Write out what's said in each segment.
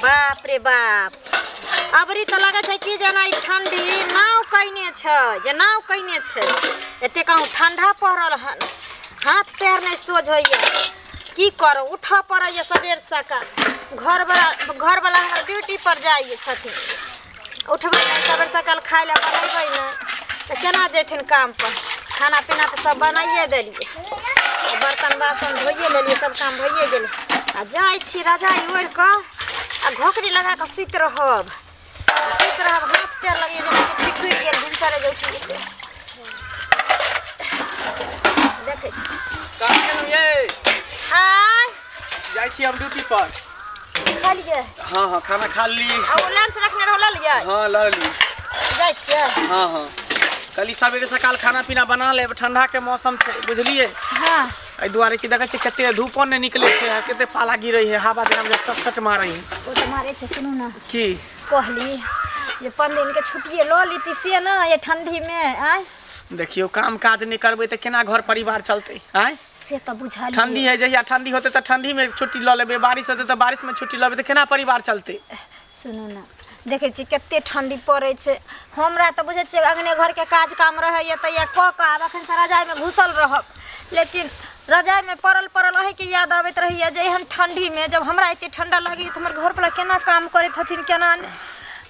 बाप रे बाप, अबरी तऽ लगै छै कि जेना ई ठंडी नाव कयने छै, जे नाव कयने छै। एते कहूँ ठंडा पड़ल हन, हाथ पैर नहि सोझ होइए। की करू, उठऽ पड़ैए सबेर सकाल। घरवला घरवला हमर ड्यूटी पर जाइ छथिन। उठबै नहि सबेर सकाल, खाय लए बनेबै नहि तऽ केना जेथिन काम पर? खाना पीना तऽ सब बनाइए देलियै, बर्तन बासन धोइए लेलियै, सब काम भइए गेलै। आ जाइ छी रजाइ ओढ़ि कऽ आ घोकरी लगा कऽ सुति रहब, सुति रहब। हाथ पैर लगैए जेनाकि ठिठुरि गेल भिनसरे जे उठली से। देखै छी। कहाँ गेलहुँ ये? आय। जाइ छी हम ड्यूटी पर। खा लियै? हाँ, खाना खा ली। आ ओ लंच रखने रहो, लऽ लियै? हाँ, लऽ ली। जाइ छियै? हाँ, कहली सवेरे सकाल खाना पीना बना लेब, ठंडा के मौसम छै, बुझलियै? हाँ। एहि दुआरे कि देखै छियै कते धूपो नहि निकलै छै आ कते पाला गिरै है, हवा जेना सट सट मारै है। ओ तऽ मारै छै। सुनू ने। की? कहली जे 5 दिन के छुट्टिए लऽ लीती से ने, ये ठंडीमे आँय। देखियौ, काम काज नहि करबै तऽ केना घर परिवार चलतै, आँय? से तऽ बुझलियै। ठंडी है, जहिया ठंडी होतै तऽ ठंडीमे छुट्टी लऽ लेबै, बारिश होतै तऽ बारिशमे छुट्टी लऽ लेबै, तऽ केना परिवार चलतै? सुनू ने, देखै छी कते ठंडी पड़ै छै। हमरा तऽ बुझै छियै अङ्गने घरके काज काम रहैए तऽ इएह कऽ कऽ आब एखनसँ रजाइमे घुसल रहब। लेकिन रजाइमे पड़ल पड़ल अहीँके याद अबैत रहैए जे एहन ठंडीमे जब हमरा एते ठंडा लगैए तऽ हमर घरवला केना काम करैत हथिन, केना नहि।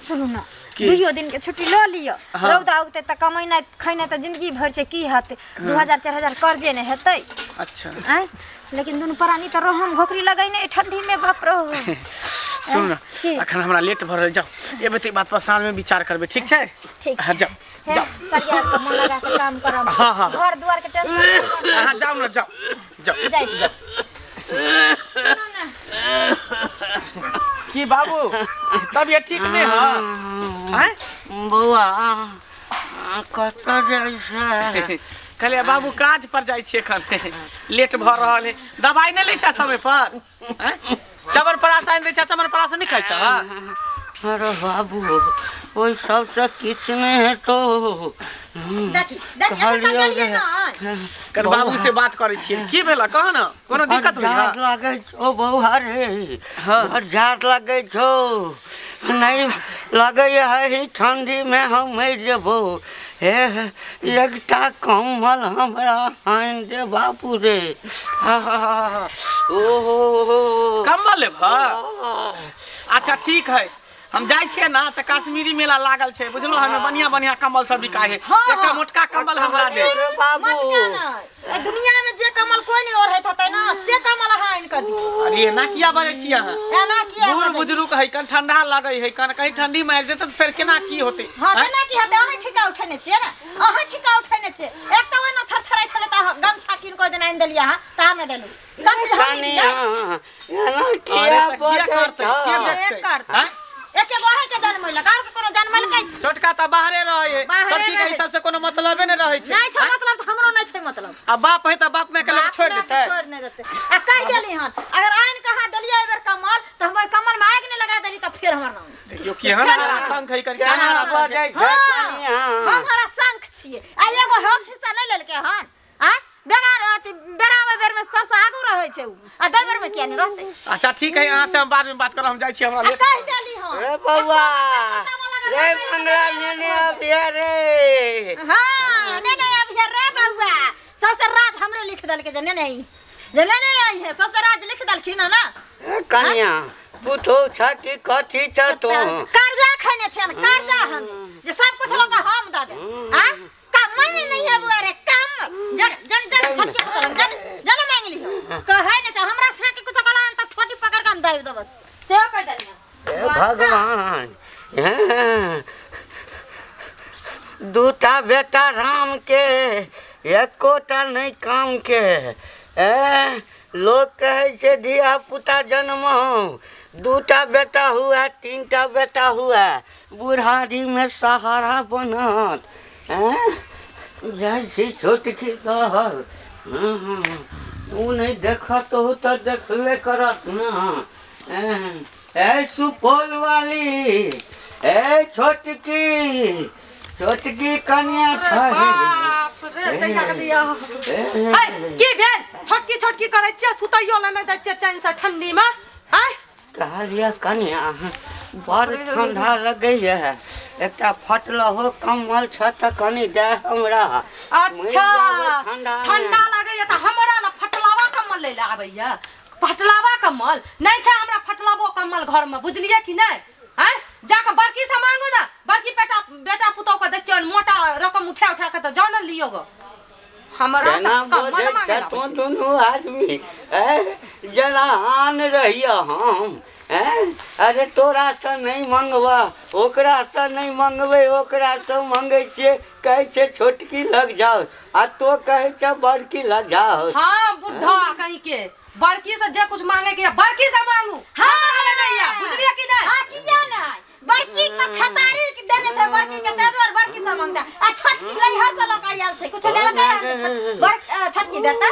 सुनू ने। की? दुइयो दिनके छुट्टी लऽ लिअ। हाँ। रौदा उगतै तऽ कमेनाइ खेनाइ तऽ जिंदगी भरि छै। की हेतै, 2000 4000 कर्जे नहि हेतै? अच्छा। आँय, लेकिन दुनू प्राणी तऽ रहम घोकरी लगैने एहि ठंडीमे, बाप रौ। सुन ने। की? अखन हमरा लेट भऽ रहल, जाउ एबै तऽ ई बात पर साँझमे विचार करबै, ठीक छै? ठीक। हाँ, जाउ। हे, जाउ। सरिया कऽ मन लगा कऽ काम करब। हाँ। घर दुआर के टेंशन नहि करब। अहाँ जाउ ने, जाउ जाउ। जाइ छी। की बाबू, तबियत ठीक नहि है? आँय? बौआ, कतऽ जाइ छै? कहलियै बाबू, काज पर जाइ छियै, एखन लेट भऽ रहल है। दबाइ नहि लै छै समय पर? आँय? चमनप्राश आनि दै छै, चमनप्राश नहि खाइ छै? अरे बाबू, ओहि सबसँ किछु नहि हेतौ। देखी देखी, एखन तक कहलियौ गेलियै जे नहि। कन बाबू से बात करै छियै। की भेल, कह ने, कोनो दिक्कत होइया? जाड़ लागै छौ बौआ रे। हाँ। बड़ जाड़ लागै छौ। नहि लगैए एहि ठण्डीमे हम मरि जेबौ। हे, एकटा कम्बल हमरा आनि दे बाबू रे। ओहो। कम्बल लेबह? अच्छा, ठीक है। हम जाइ छियै ने तऽ कश्मीरी मेला लागल छै, बुझलहुँ? हमे बढ़िआँ बढ़िआँ कम्बल सब बिकाइ है। हाँ, एकटा हाँ। मोटका कम्बल हमरा दे। रे बाबू। मोटका नहि, एहि दुनिया में जे कमल कोई नहीं ओढ़ैत होतै ना, से कमल अहाँ आनि कऽ दियौ। अरे, एना किया बजै छियै अहाँ? एना किया बूढ़ बजै छी? बुजुर्ग है, कन ठंडा लगै है, कन कहीं ठंडी मारि देतै तऽ फेर केना की होतै? हाँ। आँय? तेना की हेतै? अहाँ ठीका उठेने छियै ने, अहाँ ठीका उठेने छियै। एक तऽ ओहिना थरथराइ छलै तऽ अहाँ गमछा कीन कऽ देने आनि देलियै, अहाँ तऽ नहि देलहुँ। सब चीज हम कनिया, एना अरे किया तऽ किया बजै करतै? छौ? के एक देखतै? करतै। आँय? एके गो अहींके जनमैलक, आर के कोनो जनमैलकै? छोटका तऽ बाहरे रहै है। बाहरे छोटकी के रहै। ई सबसे कोनो मतलबे नहि रहै छै। नहि छै। आँय? मतलब तऽ हमरो नहि छै मतलब। आ बाप है तऽ बाप माय के लोग बाप छोड़ि मायके देतै? छोड़ि नहि देतै। आ कहि देली हन, अगर आनि कऽ अहाँ देलियै एहि बेर कमल तऽ हम ओहि कमलमे आगि नहि लगा देली तऽ फेर हमर नाम। देखियौ केहन हरा शंख है, कनि केहन केना हरा शंख है। बजै छै? हाँ, कनिया, हम हरा शंख छियै। आ एगो हक हिस्सा नहि लेलकै हन? आ बेगार अथी बेराबै बेरमे सबसँ आगू रहै छै उ, आ दै बेरमे किया नहि रहतै? अच्छा, ठीक है, अहाँ से हम बाद में बात करब, हम जाइ छी, हमरा आ लेट। कहि देली हन। रे बौआ रे, मंगला नेने अबिया रे। हाँ, नहीं नहीं, अब ये रे बउआ, सबसे राज हमरे लिख देलकै जे नहीं नहीं, जे नहीं नहीं आई है, सबसे राज लिख देलखिन है ना। ए कनिया, पुतहु छ कि कथी छ तू? कर्जा खैने छियन, कर्जा हम जे सब कुछ लोग हम दऽ दे आ कमल नहीं है बुआ रे, कम जन जन जन छटके पकड़ जन जन मांग लियो। कहै ने छै हमरा से के कुछ कला त ठोटी पकड़ के हम दे दे बस, सेहो कह देलियै। हे भगवान, हेँ, दूटा बेटा राम के, एकोटा नहि काम के। ए लोक कहै छै धिया पुता जन्मौ, दूटा बेटा हुए, तीनटा बेटा हुए, बुढ़ारीमे सहारा बनत। एँ, जाइ छी छोटकी कहल ओ नहि देखत ओ तऽ देखबे करत ने। एँ, ए सुपौल वाली, ए छोटकी, छोटकी कनिया छै। बाप रे, दैया के दैया। है, की भेल? छोटकी छोटकी करै छियै, सुतैयो लए नहि दै छियै चैनसँ ठंडीमे। हैं? कहलियै कनिया बड़ ठंडा लगैया, एकटा फटलहो कम्बल छ तऽ कनि दे हमरा। अच्छा ठंडा मे। ठंडा लागैया तऽ हमरा ला फटलावा कम्बल लै लए आबैया? फटलावा कम्बल नहि छै हमरा, फटलावो कम्बल घरमे, बुझलियै कि नहि? आँय, जाकऽ बड़की से मांगू ने, बड़की बेटा बेटा पुतोह के दै छियनि मोटा रकम उठा उठा के, तऽ जाउ ने लियो गो। हमरा से केना कम्बल बजै मांगे छै ला आबै तोँ छै। दुनू आदमी ऐ, जेना आन रहिय हम ऐ। अरे तोरासँ नहि मंगबह, ओकरासँ नहि मंगबै, ओकरासँ मंगै छियै, कहै छै छोटकी लग जाउ, आ तो कहै छ बड़की लग जाउ। हाँ बुढ़ा कहीं के, बड़की से जे कुछ मांगे के बड़की से मांगू, हमरा लग नहीं है, बुझलियै कि नहीं? हाँ किया नहीं, बड़की के खतारी के देने छै बड़की के, तै दुआरे बड़की से मांगता, आ छोटकी लइहर से लऽ के आयल छै, कुछ ले लऽ के आयल छै, छोटकी देतै।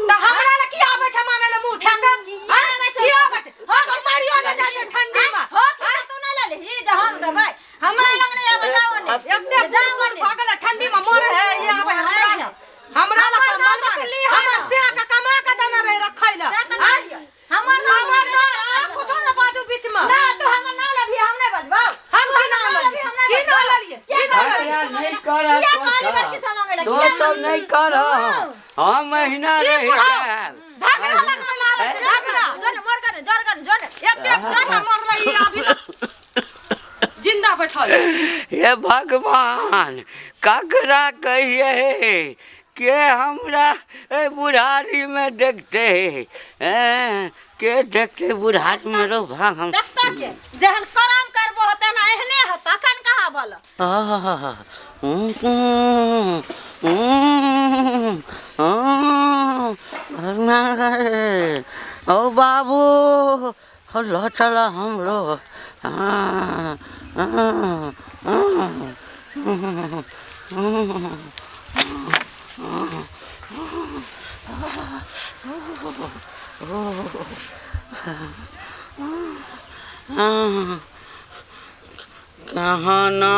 तऽ हमरा लग की आबै छै मांगे ला मुंह उठा के? किया आबै छै? की आबै छै? हाँ तो मारियो ने जाइ छै ठंडी में। हो कि तू नहि लेलही जे हम देबै? हमरा लग नहि आबै, जाओ ने। एते जाओ बुढ़ ने। भऽ गेलै, ठंडी में मरे है, ये आबै हमरा लग, हमरा लग हमर कम्बल नाम मांगे। तऽ लीहऽ हमर ने। से के कमा के देने रहे रखै ला। से तऽ आँय? नहि लिअ। हमर नाम हमर नहि नाम, लेबै। अहाँ कुछो ने बाजू बीच में। ना तू हमर नाम लेबही, हम नहि बजबौ। हम की नाम लेबही, लेलियै? हम नहि की नाम बजबौ। लेलियै? की नाम एकरा लेलियै? नहि कर, किया तोँ कहली सब। बड़की से मांगे ला? तोँ किया सब नहि कर, हम महीना की रहि बुढ़ा? जायब। झगड़ा लगबै ला आबै छै, झगड़ा। जो ने, मर गने, जोर गने, जो ने। एते बुढ़ा मरलै ई अभी तक जिंदा बैठल। हे भगवान, ककरा कहिए के हमरा ए बुढ़ारी में देखते, हैं के देखते बुढ़ारी में रो भा हम। देखता के जेहन करम करबो होते ना एहने होता, अखन कहाँ भल। आह, हम्म, हम्म, हम्म, ओ बाबू, ल चल हमरो। हाँ, हाँ, हाँ, हाँ। कहना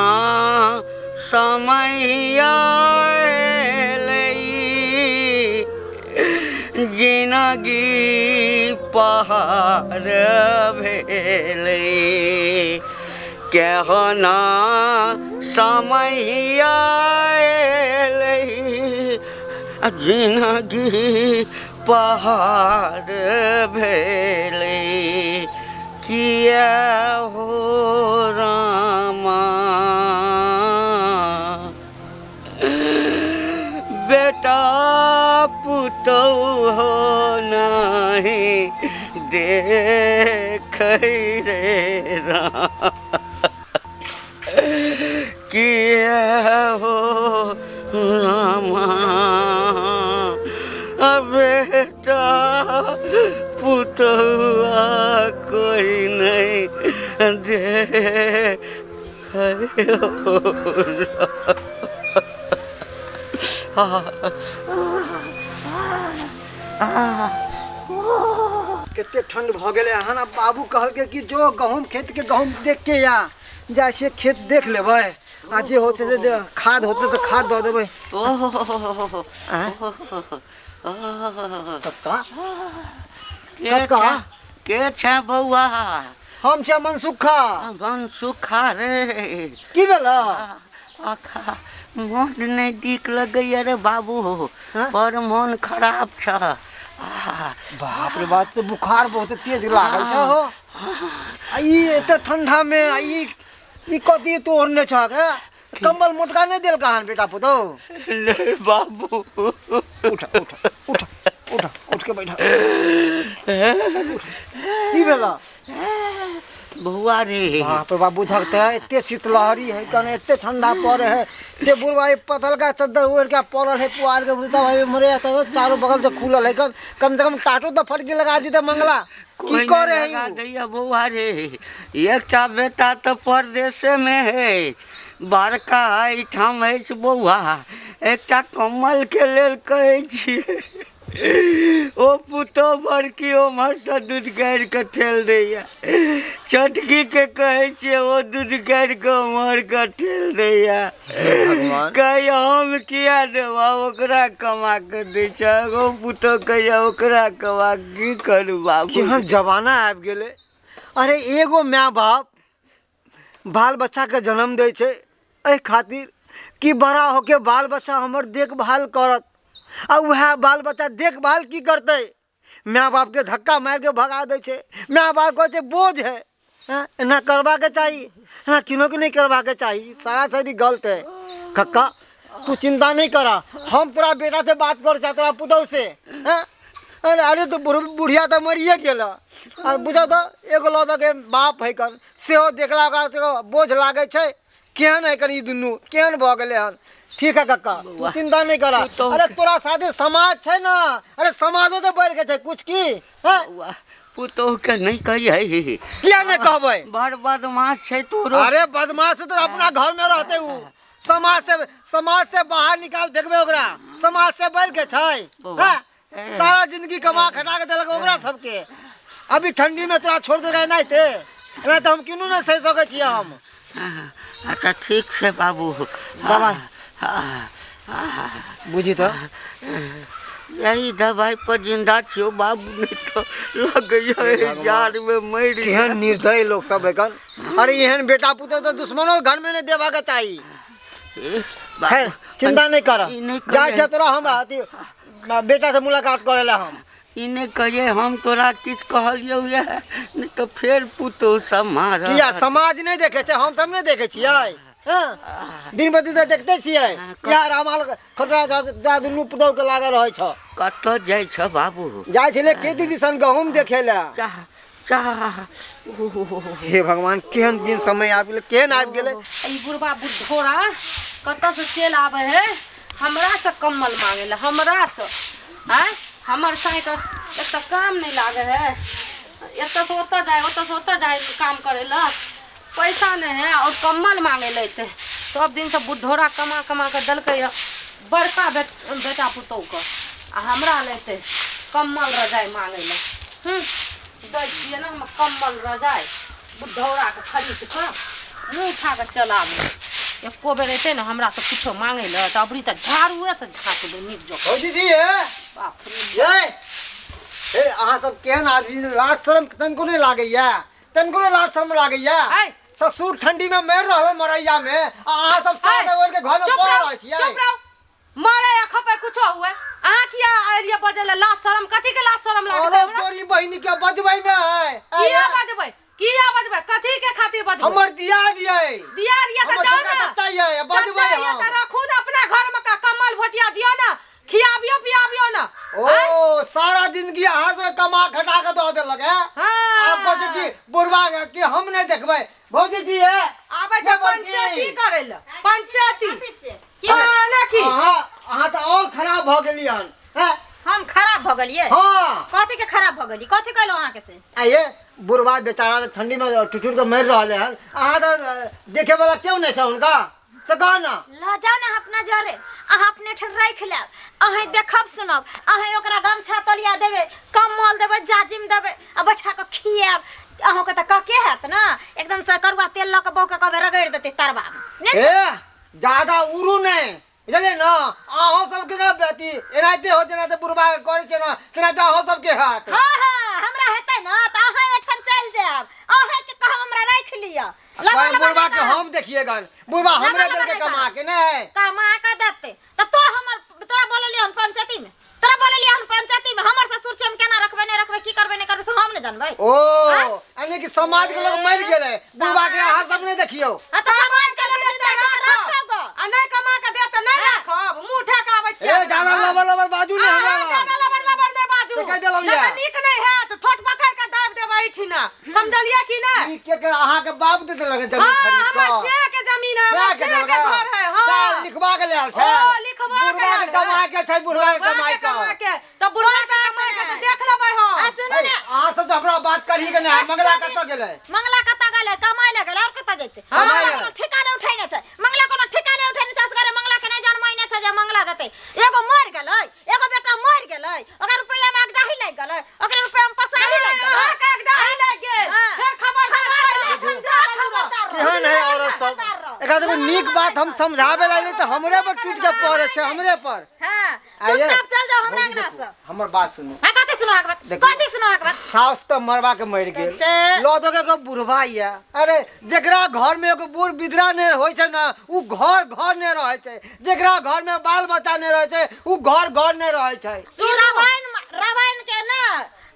समय अयलै, जिनगी पहाड़ भेलै। केहना समय अयलै, जिनगी पहाड़ भेलै। किया हो रामा, बेटा पुतहु हो नहीं देखै रे राम, किया हो रामा, बेटा पुतहुआ कोई नहीं देख। कते ठंड भऽ गेलै हन। आब बाबू कहलकै कि जो गहूँम खेत के गहूँम देख के आ, जाइ छियै खेत देख लेबै, आ जे होतै से खाद होतै तऽ खाद दऽ देबै। आँय? कक्का। के कक्का? छै, के छै बौआ? हम छियै मनसुखा। मनसुखा रे। की भेल? आखा मोन नहि नीक लगैया रे बाबू। हाँ? बड़ मोन खराब छ। बाप रे बाप, तऽ बुखार बहुत तेज लागल छ हो। आ ई एते ठंडा में आ ई कथी तू ओढ़ने छह? कम्बल मोटका नहि देलका हन बेटा पुतहु? नहीं बाबू। उठ उठ उठ उठ, उठ के बैठा। की भेल? बौआ रे। बाप रे बाप, बुझक तऽ एते शीतलहरी है कने, एते ठंडा पड़े है से बुढ़वा ई पतलका चद्दर ओढ़ के पड़ल है पुआर के। बुझता भाई मरे तो चारों बगल से खुलल है, कम कम से कम टाटो तो फटकी लगा दी। मंगला की कोई करे नहीं है लगा उ? दैया बौआ रे। एकटा बेटा तऽ परदेशे मे है, बड़का एहिठाम अछि। बौआ, एकटा कम्बल के लेल कहै छियै, ओ पुतोह बड़की ओम्हरसँ दूध गाड़ि कऽ ठेल दैया। छोटकी के कहै छियै, ओ दूध गाड़ि कऽ ओम्हर कऽ ठेल दैया। भगवान। कहैया हम किया देबा, ओकरा कमा कऽ दै छै। एगो पुतोह कहैया ओकरा कमा। की करू बाबू? केहन जमाना आबि गेलै। अरे एगो माय बाप बाल बच्चाके जन्म दै छै एहि खातिर कि बड़ा होके बाल बच्चा हमर देखभाल करत आ उएह बाल बच्चा देखभाल की करतै माय बापके धक्का मारिके भगा दै छै माय बाप कहै छै बोझ है। हँ, एना करबाके चाही, एना किनोके नहि करबाके चाही। सारा शरीर गलत है। कक्का तू चिंता नहीं करा, हम तोरा बेटा से बात कर चाहे तोरा पुतहु से। हँ, अरे अरे तो बुढ़िया तऽ मरिए गेल। आ बुझऽ तऽ एगो लऽ दऽ के बाप है कन सेहो देखला ओकरा सेहो बोझ लागै छै। केहन है कन ई दुनू केहन भऽ गेलै हन। ठीक है कक्का, तू चिंता नहीं करा। अरे तोरा साथे समाज छै ना, अरे समाजो तऽ बढ़ि के छै कुछ की। हँ? बौआ, पुतोह के नहीं कहिए। किया नहीं कहबै? बड़ बदमाश छै तोरो। अरे बदमाश तऽ अपना घर में रहते उ, समाज से बाहर निकाल फेंकबे ओकरा, समाज से बढ़ के छै। बौआ, हँ? सारा जिंदगी कमा खटा के देलक ओकरा सबके। अभी ठंडी में तोरा छोड़ देलक एनाहिते, एना तऽ हम किनु नहि सहि सकै छियै हम। अच्छा ठीक छै बाबू। दबाइ। बुझी तऽ यही दवाई पर जिंदा छियो बाबू, नहीं तो लगैया जाड़ में मरि। केहन निर्दयी लोग सब एखन। अरे एहन बेटा पुतोह तऽ दुश्मनो घर में नहीं देबा के चाही। खैर चिंता नहीं कर, ई नहीं जाइ कहिए। छै तोरा हम अथी बेटा से मुलाकात करे ला हम। ई नहीं कहिए हम तोरा किछु कहलियौ ये, नहीं तो फेर पुतोह सब मारत। किया समाज नहीं देखे छै, हम सब नहीं देखे छियै। हँ, दिन ब दिन तऽ देखते छियै किया रामाल खटरा जा दुनू पुतोह के लागल रहै छ। कतऽ जाइ छ बाबू? जाइ छलै खेती दिसन गहूम देखे ला। चाह चाह। हे भगवान, केहन दिन समय आबि गेलै, केहन आबि गेलै। ई बुढ़बा बुढ़ोरा कतऽ से चलि आबै है हमरा से कम्बल मांगे ला, हमरा से। आँय, हमर साँइके एक तऽ काम नहि लागै है, एतऽ से ओतऽ जाय, ओतऽ से ओतऽ जाय काम करै ला, पैसा नहि है और कम्बल मांगे ला एतै। सब दिन से बुढ़ोरा कमा कमा कऽ देलकै हँ बड़का बेटा पुतोहके, आ हमरा लैते कम्बल रजाइ मांगे ला। दै छियै ने हम कम्बल रजाइ बुढ़ौराके खरीद कऽ मुँह उठा कऽ चल आबै। एको बेर एतै ने हमरा से किछो मांगे ला तऽ अबरी तऽ झाड़ुए से झाँकबै नीक जकाँ। भौजी जी, हे बाप रे। ये हे अहाँ सब केहन आदमी, लाज शरम तनिको नहि लागैया, तनिको नहि लाज शरम लागैया। आइ। ससुर ठंडी में मरि रहल मरैया में, आ अहाँ सब आइ। साथ ओढ़ के घर में चुप पड़ल रहू, रहै छियै। चुप रहू। मरे या खपे कुछो हुए, अहाँ किया एलियै बजै लए? लाज शरम कथी के लाज शरम लागत अरे हमरा? तोरी बहिनी के बजबै नै। किया बजबै? किया बजबै? कथी के खातिर बजबै? हमर दिया दियै। दिया दिया तऽ हमर जाउ छोटका ने। चचा यै, बजबै चचा यै हम। तऽ राखू ने अपना घर में, कम्बल भोटिया दियौ ने, खियाबियौ पियाबियौ ने। ओ सारा जिंदगी अहाँ से कमा खटा के दऽ देलक है। हाँ। आब कहै छै कि बुढ़वा के कि हम नहि देखबै। भौजी जी है आबै छै नहि बड़की। पंचायती करै लए, पंचायती। की हाँ, ना की? अहाँ तऽ और खराब भऽ गेलियै हन। हैं? हम खराब भऽ गेलियै? हाँ। कथी के खराब भऽ गेली? कथी कहलहुँ अहाँके से? आइए बुढ़वा बेचारा तऽ ठंडी में टुटुर के मरि रहलै हन, अहाँ तऽ देखे वाला क्यों नहि छै हुनका, से कह ना। लऽ जाउ ने अपना जरे, अहाँ अपने ठाम राखि लेब, अहें देखब सुनब, अहें ओकरा गमछा तौलिया देबै, कम्बल देबै, जाजिम देबै आ बैठा कऽ खियाएब। अहूँके तऽ कके हैत ने, एकदम से करुआ तेल लऽ कऽ बहूके कहबै रगड़ि देतै तरबामे। नहि ए ज्यादा उड़ू नहि, बुझलियै ने? अहूँ सबके ने अथी एनाहिते हो, जेनाहिते बुढ़बा के करै छै ने तेनाहिते अहूँ सबके हैत। हाँ हाँ, हमरा हेतै ने तऽ अहाँ ओहिठाम चलि जायब, अहाँके कहब हमरा राखि लिअ। लबा पर लबा बुढ़बा के नहि करब। हम देखिए गन, बुढ़बा लबा हमरे लबा देलकै नहि कमा करब। के नहि कमा के देतै तऽ तो हमर तोरा बोललियै हन पंचायती में, तोरा बोललियै हन पंचायती में, हमर ससुर छै, हम केना रखबै नहि रखबै, की करबै नहि करबै से हम नहि जानबै। ओ यानी कि समाज के लोग मरि गेलै, बुढ़बा के अहाँ सब नहि देखियौ। हाँ, तऽ समाज के लोग जिंदा छै तऽ राखब गो। आ नहि कमा के देत तऽ नहि राखब, मुँह उठा के आबै छियै। ए ज्यादा लबर लबर बाजू ने अहाँ हमरा लग। ज्यादा लबर लबर नहि बाजू। तऽ कहि देलहुँ नहि यऽ। तऽ नीक नहि हैत, ठोट पकड़ि के दाबि देबै एहिठिना, समझलियै कि नहि? ई के के अहाँ के बाप दे देलक जमीन हाँ, खरीद हमर कऽ? से के जमीन है, हमर सएह के से के देलक? घर है, हाँ। सएह लिखवा के लायल छै। ओ, लिखवा के बुढ़वा के लायल है। कमा के छै, बुढ़वा के बुढ़वा कमाइ के कमा के। के, तऽ बुढ़वा के कमाइ के तऽ देख लेबै हम। आ सुनू हे, ने, अहाँ सब तऽ हमरा बात करही के नहि, मंगला कतऽ गेलै? मंगला कतऽ गेलै? कमाइ लए गेलै, आओर कतऽ जेतै? हाँ। मंगला कोनो ठिकाने उठेने छै, मंगला कोनो ठिकाने उठेने छै, असगरे मंगला के नहि जनमाइने छै जे मंगला देतै। एगो मरि गेलै, एगो बेटा मरि गेलै, ओकर रुपैआ में अगडाही लागि गेलै, ओकर रुपैआ में पसाही लागि गेलै। अहाँके अगडाही लागि गेल। हाँ। फेर खबरदार पहिले समझा देलहुँ। केहन है औरत सब, एकरा सबके नीक बात हम समझाबे ला तऽ हमरे पर टूट के पड़े छै, हमरे पर। हाँ, आइए। चुपचाप चल जाओ हमरा भौजी अंगना देखू, से। हमर बात सुनू। हाँ, कथी सुनो अहाँके बात? देखियौ। कथी सुनो अहाँके बात? साउस तऽ मरबा के मरि गेल, अच्छा। लऽ दऽ के एगो बुढ़बा यऽ। अरे जेकरा घर में एगो बूढ़ विधरा नहि होइ छै ने, उ घर घर नहि रहै छै। जेकरा घर में बाल बच्चा नहि रहै छै, उ घर घर नहि रहै छै। ई रामायण रामायण के ने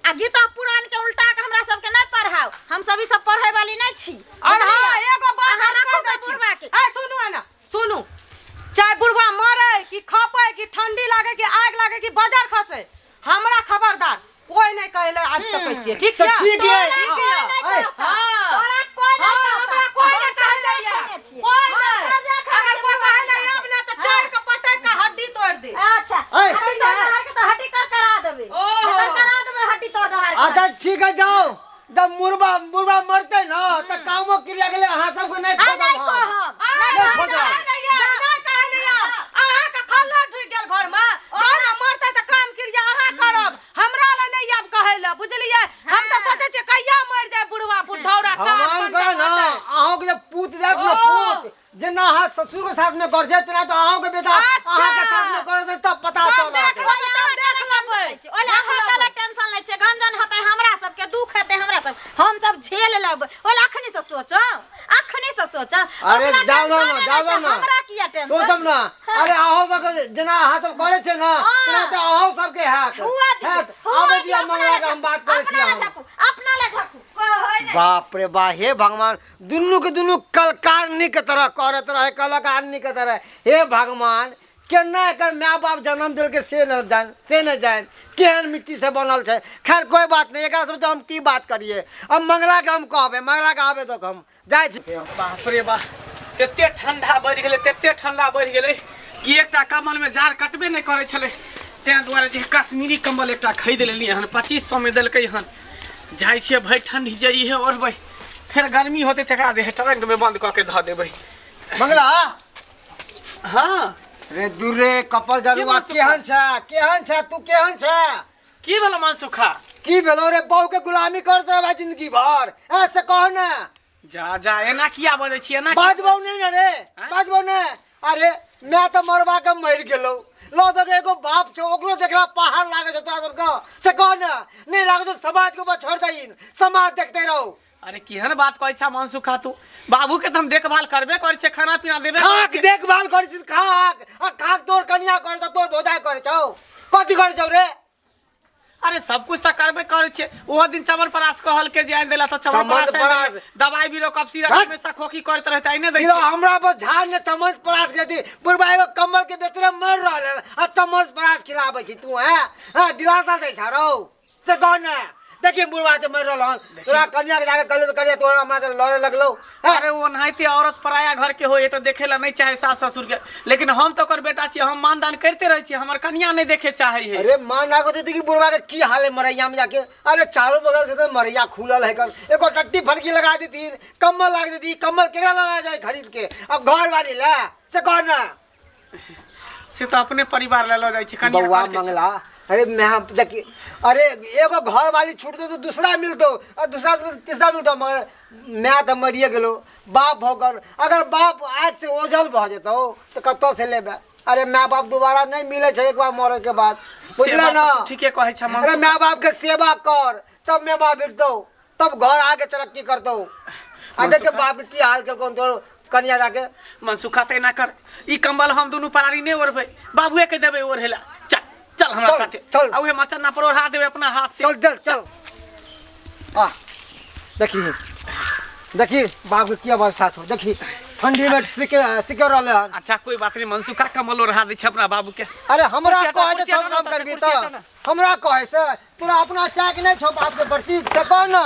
आ गीता पुराण के उल्टा के हमरा सबके नहि पढ़ाउ। हम सब ई सब पढ़े वाली नहि छी। और हाँ, एगो बात अहाँ हम राखू कहि दै के छी। बुढ़बा के। ए सुनू ना, सुनू, चाहे बुढ़वा मरे कि खपे कि ठंडी लागे कि आग लागे कि बजर खसे, हमरा खबरदार कोई नहीं कहले आबि सकै छियै। ठीक तऽ छै? ठीक है। ठीक है। ऐ, हाँ। तोरा कोई नहीं हाँ, कहता। हमरा कोई नहीं हम कहै कर्जा जाइए। खेने छियै। कोई हम नहीं। कर्जा खेने अगर छियै, कोई कहै बुढ़बा नहीं आब ना तऽ चारि के पटक के हड्डी तोड़ दे। अच्छा, ऐ। हड्डी तोड़ नहार के तऽ हड्डी कर करा देबै। ओहो। कर करा देबै हड्डी तोड़ नहार के। अच्छा ठीक है, जाओ। जब मुर्बा मुर्बा मरते ना तऽ कामो क्रिया के लिए अहाँ सबके नहि आ खोजब नहि हम। कहब। आ, नहि नहि कहब। खोजब। कहै नहीं आब, नहि कहै नहीं आब। अहाँके खल्ला ढुकि गेल घरमे। जहन मरतै तऽ काम क्रिया अहाँ करब, हमरा लए नहि आब कहै लए, बुझलियै? हम तऽ सोचै छियै कहिया मरि जाय बुढ़वा बुढ़ौरा। भगवान करे ना अहों के जब पूत जायत ना, ओ। पूत जेना अहाँ ससुर के साथ में कर जायत ना, तो अहों के बेटा अच्छा। अहाँ के साथ में कर देत तब पता तब चलत। देख लेबै, तब देख लेबै। ओले अहाँ कला टेंशन लै छियै? गंजन हेतै हमरा सबके, दुख हेतै हमरा सब, हम सब झेल लेबै। ओले अखनी से सोचो, अखनी से सोचो। अरे अपना जाओ ना, टेंशन ना नै जाओ छै, ना। हमरा किया टेंशन? सोचब ना। हाँ। अरे अहों सबके जेना अहाँ सब करै छै ना, हाँ। तेना तऽ अहों सबके हैत। हुआ दियौ, हैत। हुआ आबै दियौ, दिअ अपना मंगला लए के हम झाँकू, बात करै अपना छी लए हम। झाँकू, अपना लए झाँकू, कहै नहि। बाप रे बा, हे भगवान, दुनू के दुनू कलकारनी के तरह करत रहे, कलाकारनी के तरह। हे भगवान, केना एकर माय बाप जन्म देलकै से न जान, से न जान केहन मिट्टी से बनल छै। खैर कोई बात नहीं, एकरा सब हम की बात करिए। अब मंगला के हम कहबै, मंगला के आबे दो, हम जाइ छी। बाप रे बा, तते ठंडा बढ़ि गेलै, तते ठंडा बढ़ि गेलै कि एकटा कम्बल में जाड़ कटबे नहि करै छलै। ताहि दुआरे जे कश्मीरी कम्बल एकटा खरीद लेलियै हन, 2500 में देलकै हन। जाइ छियै भरि ठंडी जे इहे ओढ़बै, फेर गर्मी होतै तकरा जे ट्रंक में बंद कऽ के धऽ देबै। मंगला। हाँ। रे दूर रे कपल जरुआ, मनसुखा? केहन छै, केहन छै तू, केहन छै? की भेलो मनसुखा? की भेलो रे? बहू के गुलामी करते रहे जिंदगी भर, ऐसे कहो ना। जा जा, एना किया बजै छी, एना किया बाजबौ नहीं ना रे? आँय? बाजबौ ने। अरे मैं तो मरबा के मर गेलौ, लो तो एगो बाप छौ, ओकरो देखला पहाड़ लागे छौ तोरा सबके, से कह ना। नहीं लागे छौ समाज के ऊपर छोड़ दहीन, समाज देखते रहो। अरे केहन बात कहै छा मनसुखा तू? बाबू के तऽ हम देखभाल करबे करै छियै, खाना पीना देबे करै खाक छियै। देखभाल करै छी खाक, आ खाक तोर कनिया करै छौ, तोर भौजाइ करै छौ, कथी करै छौ रे? अरे सब कुछ तऽ करबे करै छियै। ओहो दिन चमन परास कहल के जे आनि देला तऽ चमन परास आनि चमन देलियै। दवाई बीरो कफ सिरप हट। हमेशा खोखी करैत रहै तऽ आइने दै ई छियै। हमरा पर झाड़ ने चमन परास के दी। बुढ़बा एगो कम्बल के बेतरे मर रहल है आ चमन परास खिलाबै छी तू। हैं हैं दिलासा दै छ रौ, से कह ने। देखिए बुढ़बा के मर रहल हन, तोरा कनिया के जाके कहलियो तऽ कनिया तोरा हमरा से लड़े लगलौ। हैं? अरे ओनाहिते औरत पराया घर के होय तऽ देखे ला नहीं चाहे सास ससुर के, लेकिन हम तऽ ओकर बेटा छियै, हम मानदान करिते रहै छियै। हमर कनिया नहीं देखे चाहे है। अरे माँ ना को दीदी कि बुढ़वा के की हाल है मरैया में जाके। अरे चारों बगल से तो मरैया खुलल है, कर एगो टट्टी फटकी लगा देती, कम्बल लगा देती। कम्बल केकरा लगा जाए खरीद के अब घर वाली ला, से कह ना। से तऽ अपने परिवार ले लऽ जाइ छै कनिया बउआ घर के छै। मंगला, अरे मैं देखी, अरे एगो घर वाली छूट दो तो दूसरा मिलतो और दूसरा तो तीसरा मिलतो, मगर मैं तो मरिए गेलो, बाप हो गल। अगर बाप आज से ओझल भऽ जेतौ तऽ कतऽ से लेबै? अरे माय बाप दोबारा नहीं मिले छै एक बार मरे के बाद, से बुझले बात ना? तऽ तू ठीके कहै छ अरे मनसुखा। माय बाप के सेवा कर तब माय बाप भेटतौ, तब घर आके तरक्की करतौ। आ देख के बाप के की हाल केलकौ तोर कनिया जाके। मनसुखा तऽ एना कर, ई कम्बल हम दुनू प्राणी नहि ओढ़बै, बाबुए के देबै ओढ़े ला। चल चल हमरा चल, साथे। चल। आ उहे मचन्ना पर ओढ़ा देबै अपना हाथ से। चल चल चल। आ देखी देखी बाप के की अवस्था छौ, देखी ठंडी में सिके सिके रहले हन। अच्छा कोई बात नहीं मनसुखा, कम्बल ओढ़ा दै छै अपना बाबू के। अरे हमरा कुर्सी हटा, कहे से कुर्सी सब हटा काम ना, करबी कुर्सी हटा तऽ ना। हमरा कहे से तोरा अपना चाक नहीं छौ बाप के प्रति, से कह ना।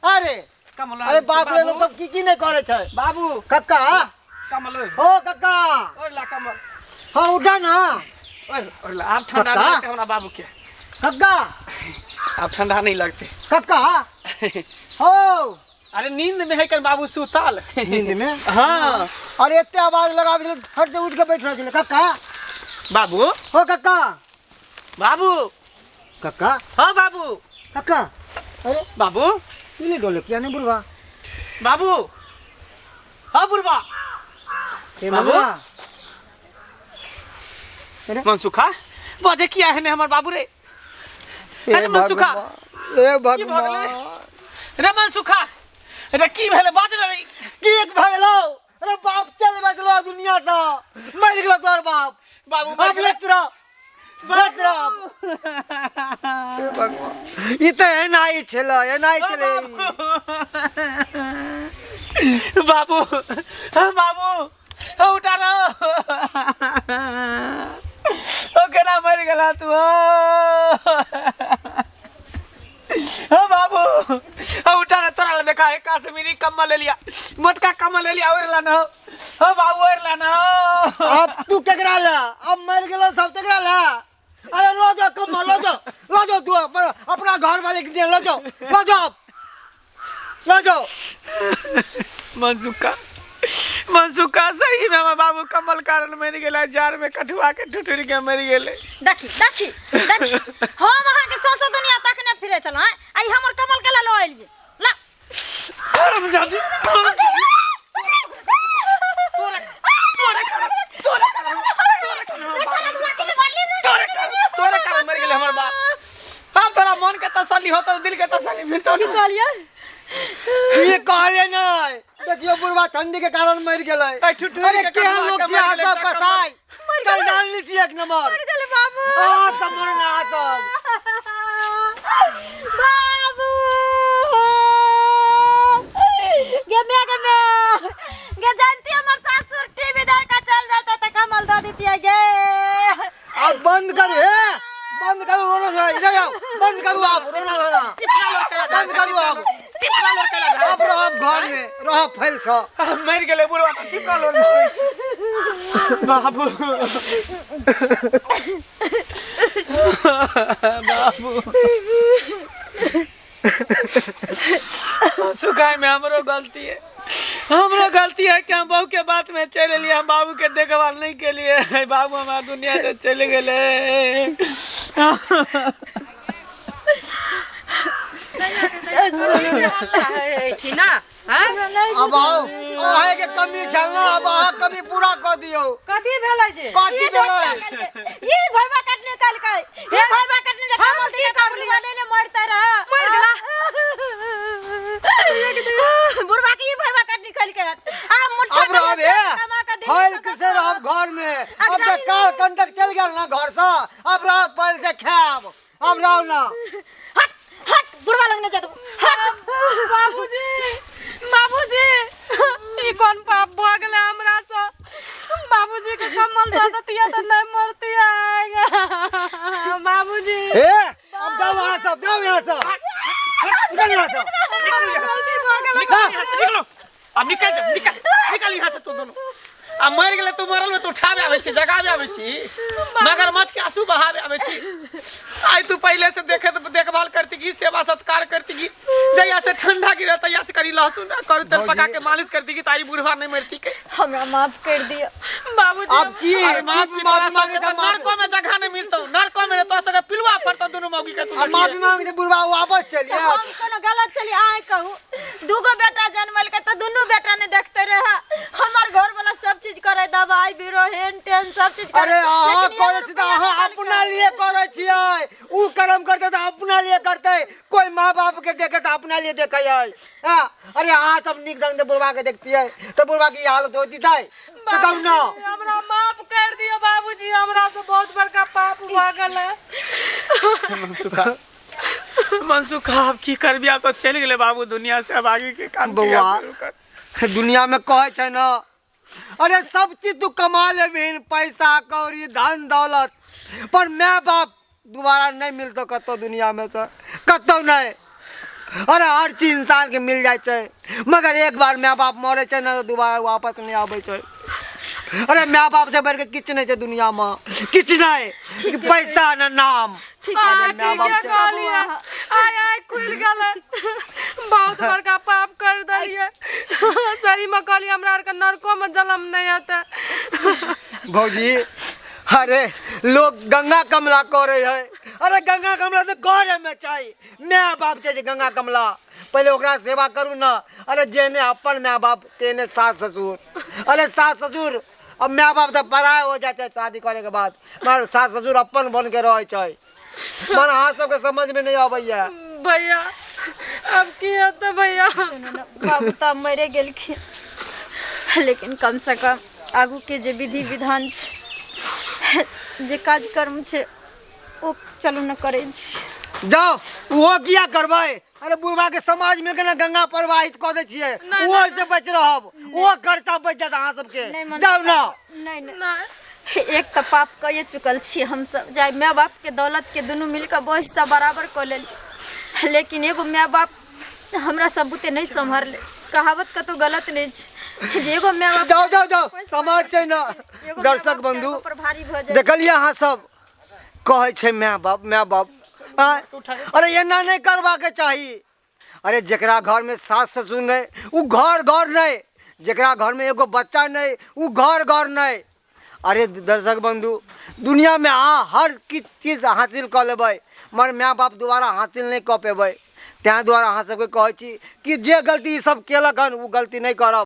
अरे कम्बल ओढ़ा अरे दै छै, बाप रे, बाबू। लोग सब की की नहीं करे छै। बाबू। कक्का। कम्बल ओढ़। हो कक्का। ओढ़ ला कम्बल। हाँ उठा ना। ओढ़ ओढ़ ला, आब ठंडा कक्का? नहीं लगते हमरा बाबू के। कक्का। आब ठंडा नहीं लगते। कक्का हो। अरे नींद में है कर बाबू सुतल। नींद में? हाँ। अरे एते आवाज लगाबै छलै फट से उठ के बैठ रहल छलै। कक्का। बाबू। हो कक्का। बाबू। कक्का। हाँ बाबू। कक्का। अरे बाबू। पीले डोले किया नहीं बुढ़वा? बाबू। हाँ बुढ़वा। ए बाबू? बाबू। अरे मनसुखा बजे किया है ने हमर बाबू रे? हे अरे मनसुखा भगवान हे की भऽ गेलै भगवान रे मनसुखा रे की भेलै बाज रे की एक भऽ गेलौ अरे बाप चल बचलो दुनिया से मर गेलो तोहर बाप बाबू मरि अब गेलै। लेत रह लेत रह हे भगवान ई तऽ एना ही छलै एना ही छलै बाबू बाबू उठा ना ओ केना मरि गेला तू ओ बाबू ओ उठा ना तोरा लए देखा एक कश्मीरी कम्बल ले लिया मोटका कम्बल ले लिया ओढ़ ला ना ओ बाबू ओढ़ ला ना अब तू केकरा ला अब मर गेलो सब केकरा ला अरे लो जाओ कम्बल लो जाओ लो जाओ तू अपना घर वाले के दे लो जाओ लो जाओ लो जाओ मनसुखा मनसुखा सही में हमर बाबू कम्बल कारण मरि गेलै जाड़ में कठुआ के ठुठुर के मरि गेलै देखी देखी देखी हम अहाँके सौंसे दुनिया तकने फिरै छलहुँ आँय आ ई हमर कमल के लऽ एलियै ला हरामजादी तोरे तोरे कारण तोरे कारण तोरे कारण तोरे कारण तोरे कारण मरि गेलै हमर बाप हम तोरा मन के तसल्ली हो तोरा दिल के तसल्ली मिलतो ना कहलियै ये कहले नहीं देखियो बुढ़वा ठंडी के कारण मर गेलै ए, ठुठुर अरे के केहन कटुआ लोग के छी अहाँ मरि गेलै सब एकटा कसाई चल डाल ली छी एक नंबर मर गेलै बाबू आ सब मरना अहाँ सब बाबू गे गे गे गे जानती हमर सासुर टीवी दर का चल जाता त कमल दऽ दितियै गे अब बंद कर हे बंद करू रोना धोना इधर आओ बंद करू आप रोना धोना चिपना लोर केला बंद करू आप चिपना लोर केला अब रहो घर में रहो फैल स मरि गेलै बुढ़वा तऽ चिपना लोर बाबू बाबू सुखाय में हमरो गलती है हमरो गलती है कि हम बहू के बात में चलि एलियै हम बाबू के देखभाल नहीं केलिए बाबू हमरा दुनिया से चलि गेलै एहिठिना हैं? अब आओ अहे के कमी छल ना अब अहाँ कमी पूरा कऽ दियौ कथी भेलै जे कथी भेलै ई भैबा कटने कल के ई भैबा कटने जे हम कमल की दिने करलियै? बुढ़वा ने मरते रह मरि गेला? बुढ़वा के ई भैबा कटनी कल के आ मुट्ठा अब रहब हे कमा के दिल्ली फैल से से रहब घर में अब अगला तऽ काल कंटक चलि गेल ना घर से अब रहब फैल से खायब अब रहू ना हट हट बुढ़वा लग न जा तू हट बाबूजी बाबूजी ई कोन पाप भऽ गेलै हमरा से बाबूजी के कमल दऽ दैतियै तऽ नहि मरतियै बाबूजी हे अब जाओ यहाँ से अब जाओ यहाँ से निकल यहाँ से गलती भऽ गेलै निकल यहाँ से निकलो अब निकल जा निकल निकल यहाँ से तू दोनों आ मरि गेलै तू मरल में तू उठाबे आबै छी जगाबे आबै छी मगरमच्छ के आंसू बहाबे आबै छी आइ तू पहले से देखे तो देखभाल करती की सेवा सत्कार करती की जहिया से ठंडा गिरल तहिया से करी लहसुन आ करू तेल पका के मालिश करती की ताई बुढ़वा नहीं मरती के हमरा माफ कर दियो बाबूजी अब की अरे माफ माफी तोरा मांगे सबके तऽ तो नरको में जगह नहीं मिलतौ नरको में तो सबके पिलुआ पड़तौ दुनू मौगी के तू अब माफी मांगे तऽ बुढ़वा वापस चलि तऽ आयत हम कोनो गलत छली अहाँ कहू दूगो बेटा जन्मल के तऽ दुनू बेटा ने देखते रहे हमर घर वाला सब चीज करे दवाई बीरो हेन टेन सब चीज करे अरे अहाँ लेकिन एगो करै छी तऽ रुपैआ अहाँ नहि अपना देलकै। लिए करै छियै उ कर्म करतै तऽ अपना लिए करतै कोई माँ बाप के देखे तऽ अपना लिए देखै है हाँ? अरे अहाँ सब नीक ढंग से बुढ़वा के देखतियै तऽ बुढ़वा के ई हालत होती तऽ तऽ कहू ना हमरा माफ कर दियो बाबूजी हमरा से बहुत बड़का पाप भऽ गेलै मनसुखा मनसुखा आब की करबी आब तऽ चलि गेलै बाबू दुनिया से आब आगे के काम क्रिया बौआ। शुरू कर दुनिया में कहै छै ना अरे सब चीज तू कमा लेबहिन पैसा कौड़ी धन दौलत पर माय बाप दोबारा नहीं मिलतो कतौ दुनिया में तो कतौ नहीं अरे हर चीज इंसान के मिल जाइ छै मगर एक बार माय बाप मरै छै ने तऽ दोबारा वापस नहीं आबै छै अरे माय बाप से बढ़ि के किछु नहि छै दुनिया में किछु नहि पैसा न नाम हाँ, अरे माय बाप ठीके से कहलियै आइ आइ खुलि गेलै बहुत बड़का पाप कर देलियै सही में कहलियै हमरा आरके नरकोमे जन्म नहि हेतै भौजी अरे लोग गंगा कमला करे है अरे गंगा कमला तो घरे में चाही माय बाप छै जे गंगा कमला पहिले ओकरा सेवा करू ना अरे जेने अपन माय बाप तेने सास ससुर अरे सास ससुर अब माय बाप तऽ पराया हो जाइ छै शादी करे के बाद मगर सास ससुर अपन बन के रहै छै मगर अहाँ सबके समझ में नहीं अबैया। भैया अब की हेतै भैया? बाबू तऽ मरे गेलखिन, लेकिन कम से कम आगू के जे विधि विधान छै, जे कार्यक्रम छै, ओ चलू ने करै छी। जाओ, ओहो किया करबै? अरे बुढ़बा के समाज में के ना गंगा प्रवाहित कऽ दै छियै, ओहो से बच रहब, ओहो खर्चा बचि जायत अहाँ सबके। नहि मन। जाउ ना। नहि नहि, एक तऽ पाप कए चुकल छी हमसब, जाहि माय बापके दौलतके दुनू मिलकऽ बहुत हिस्सा बराबर कऽ लेली, लेकिन एगो माय बाप हमरा सब बुते नहि सम्हरले। कहावत कतौ गलत नहि छै जे एगो माय बाप जाओ जाओ जाओ, समाज छै ना। एगो माय दर्शक बाप बंधु, चारि गो पर भारी भऽ जाइ। देखलियै अहाँ सब कहै छै माय बाप माय बाप आँय? अरे एना नहि करबाके चाही। अरे जकरा घरमे सास ससुर नहि ओ घर घर नहि, जकरा घरमे एगो बच्चा नहि ओ घर घर नहि। अरे दर्शक बंधु, दुनियामे अहाँ हर किछु चीज हासिल कऽ लेबै, मगर माय बाप दुबारा हासिल नहि कऽ पेबै। ताहि दुआरे अहाँ सबके कहै छी कि जे गलती ई सब केलक हन ओ गलती नहि करब।